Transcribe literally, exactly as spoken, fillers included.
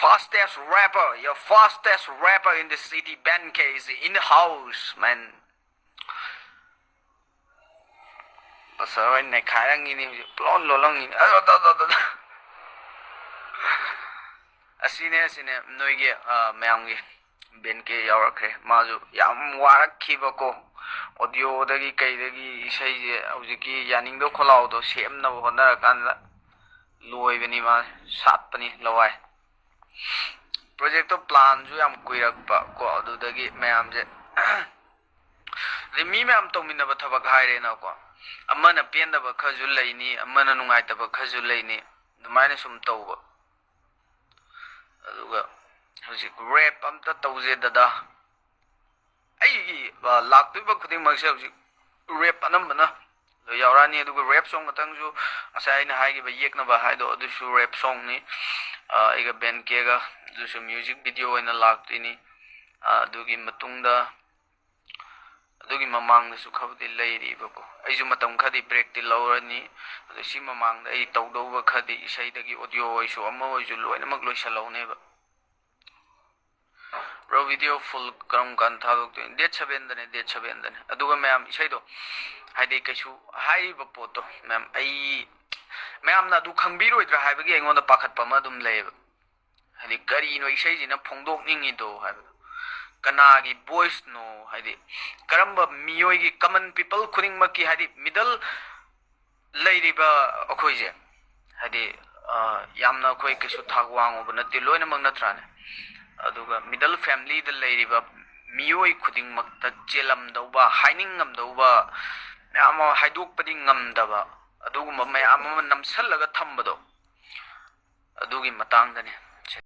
fastest rapper, your fastest rapper in the city, Ben K is in the house, man. ꯕꯁꯔ ꯍꯣꯏ ꯅꯩꯈꯥꯏꯔꯝꯒꯤꯅꯤ ꯍꯧꯖꯤꯛ, ꯄꯨꯂꯣꯟ ꯂꯣꯜꯂꯝꯒꯤꯅꯤ꯫ ꯑꯗꯣ, ꯑꯗꯣ, ꯑꯗꯣ, ꯑꯗꯣ꯫ ꯑꯁꯤꯅꯦ, ꯑꯁꯤꯅꯦ ꯅꯣꯏꯒꯤ, ꯑ, ꯃꯌꯥꯝꯒꯤ ꯕꯦꯟ ꯀꯦ ꯌꯥꯎꯔꯛꯈ꯭ꯔꯦ꯫ ꯃꯥꯁꯨ ꯌꯥꯝ ꯋꯥꯔꯛꯈꯤꯕꯀꯣ, ꯑꯣꯗꯤꯑꯣꯗꯒꯤ ꯀꯩꯗꯒꯤ ꯏꯁꯩꯁꯦ ꯍꯧꯖꯤꯛꯀꯤ ꯌꯥꯅꯤꯡꯗꯣ ꯈꯣꯜꯂꯥꯎꯗꯣ ꯁꯦꯝꯅꯕ ꯍꯣꯠꯅꯔꯀꯥꯟꯗ ꯂꯣꯏꯕꯅꯤ꯫ ꯃꯥ ꯁꯥꯠꯄꯅꯤ ꯂꯋꯥꯏ꯫ ꯄ꯭ꯔꯣꯖꯦꯛꯇꯣ ꯄ꯭ꯂꯥꯟꯁꯨ ꯌꯥꯝ ꯀꯨꯏꯔꯛꯄ ꯀꯣ, ꯑꯗꯨꯗꯒꯤ ꯃꯌꯥꯝꯁꯦ ꯑꯗꯩ ꯃꯤ ꯃꯌꯥꯝ ꯇꯧꯃꯤꯟꯅꯕ ꯊꯕꯛ ꯍꯥꯏꯔꯦꯅꯀꯣ, ꯑꯃꯅ ꯄꯦꯟꯗꯕ ꯈꯔꯁꯨ ꯂꯩꯅꯤ, ꯑꯃꯅ ꯅꯨꯡꯉꯥꯏꯇꯕ ꯈꯔꯁꯨ ꯂꯩꯅꯤ, ꯑꯗꯨꯃꯥꯏꯅ ꯁꯨꯝ ꯇꯧꯕ꯫ ꯑꯗꯨꯒ ꯍꯧꯖꯤꯛ ꯔꯦꯞ ꯑꯝꯇ ꯇꯧꯁꯦ ꯗꯗꯥ꯫ ꯑꯩꯒꯤ, ꯑ, ꯂꯥꯛꯇꯣꯏꯕ ꯈꯨꯗꯤꯡꯃꯛꯁꯦ ꯍꯧꯖꯤꯛ ꯔꯦꯞ ꯑꯅꯝꯕꯅ ꯂꯣꯏ ꯌꯥꯎꯔꯛꯑꯅꯤ꯫ ꯑꯗꯨꯒ ꯔꯦꯞ ꯁꯣꯡ ꯃꯊꯪꯁꯨ ꯉꯁꯥꯏ ꯑꯩꯅ ꯍꯥꯏꯈꯤꯕ ꯌꯦꯛꯅꯕ ꯍꯥꯏꯗꯣ, ꯑꯗꯨꯁꯨ ꯔꯦꯞ ꯁꯣꯡꯅꯤ꯫ ꯑ, ꯑꯩꯒ ꯕꯦꯟ ꯀꯦꯒ, ꯑꯗꯨꯁꯨ ꯃ꯭ꯌꯨꯖꯤꯛ ꯚꯤꯗꯤꯑꯣ ꯑꯣꯏꯅ ꯂꯥꯛꯇꯣꯏꯅꯤ꯫ ꯑ, ꯑꯗꯨꯒꯤ ꯃꯇꯨꯡꯗ, ꯑꯗꯨꯒꯤ ꯃꯃꯥꯡꯗꯁꯨ ꯈꯔꯕꯨꯗꯤ ꯂꯩꯔꯤꯕꯀꯣ꯫ ꯑꯩꯁꯨ ꯃꯇꯝ ꯈꯔꯗꯤ ꯕ꯭ꯔꯦꯛꯇꯤ ꯂꯧꯔꯅꯤ꯫ ꯑꯗꯣ ꯁꯤ ꯃꯃꯥꯡꯗ ꯑꯩ ꯇꯧꯗꯧꯕ ꯈꯔꯗꯤ, ꯏꯁꯩꯗꯒꯤ ꯑꯣꯗꯤꯑꯣ ꯑꯣꯏꯁꯨ ꯑꯃ ꯑꯣꯏꯁꯨ ꯂꯣꯏꯅꯃꯛ ꯂꯣꯏꯁꯤꯜꯍꯧꯅꯦꯕ꯫ ꯕ꯭ꯔꯣ, ꯚꯤꯗꯤꯑꯣ ꯐꯨꯜ ꯀꯔꯝ ꯀꯥꯟꯗ ꯊꯥꯗꯣꯛꯇꯣꯏꯅꯣ? Date ꯁꯚꯦꯟꯗꯅꯦ, date ꯁꯚꯦꯟꯗꯅꯦ꯫ ꯑꯗꯨꯒ ꯃꯌꯥꯝ, ꯏꯁꯩꯗꯣ ꯍꯥꯏꯗꯤ ꯀꯩꯁꯨ ꯍꯥꯏꯔꯤꯕ ꯄꯣꯠꯇꯣ, ꯃꯌꯥꯝ, ꯑꯩ, ꯃꯌꯥꯝꯅ ꯑꯗꯨ ꯈꯪꯕꯤꯔꯣꯏꯗ꯭ꯔꯥ ꯍꯥꯏꯕꯒꯤ ꯑꯩꯉꯣꯟꯗ ꯄꯥꯈꯠꯄ ꯑꯃ ꯑꯗꯨꯝ ꯂꯩꯌꯦꯕ꯫ ꯍꯥꯏꯗꯤ ꯀꯔꯤꯅꯣ ꯏꯁꯩꯁꯤꯅ ꯐꯣꯡꯗꯣꯛꯅꯤꯡꯉꯤꯗꯣ ꯍꯥꯏꯕꯗꯣ, ꯀꯅꯥꯒꯤ ꯚꯣꯏꯁꯅꯣ, ꯍꯥꯏꯗꯤ ꯀꯔꯝꯕ ꯃꯤꯑꯣꯏꯒꯤ, ꯀꯃꯟ ꯄꯤꯄꯜ ꯈꯨꯗꯤꯡꯃꯛꯀꯤ, ꯍꯥꯏꯗꯤ ꯃꯤꯗꯜ ꯂꯩꯔꯤꯕ ꯑꯩꯈꯣꯏꯁꯦ, ꯍꯥꯏꯗꯤ, ꯑ, ꯌꯥꯝꯅ ꯑꯩꯈꯣꯏ ꯀꯩꯁꯨ ꯊꯥꯛ ꯋꯥꯡꯉꯨꯕ ꯅꯠꯇꯦ, ꯂꯣꯏꯅꯃꯛ ꯅꯠꯇ꯭ꯔꯥꯅꯦ? ꯑꯗꯨꯒ ꯃꯤꯗꯜ ꯐꯦꯃꯤꯂꯤꯗ ꯂꯩꯔꯤꯕ ꯃꯤꯑꯣꯏ ꯈꯨꯗꯤꯡꯃꯛꯇ ꯆꯦꯜꯂꯝꯗꯧꯕ, ꯍꯥꯏꯅꯤꯡꯉꯝꯗꯧꯕ ꯃꯌꯥꯝ ꯑꯃ ꯍꯥꯏꯗꯣꯛꯄꯗꯤ ꯉꯝꯗꯕ, ꯑꯗꯨꯒꯨꯝꯕ ꯃꯌꯥꯝ ꯑꯃ ꯅꯝꯁꯜꯂꯒ ꯊꯝꯕꯗꯣ, ꯑꯗꯨꯒꯤ ꯃꯇꯥꯡꯗꯅꯦ꯫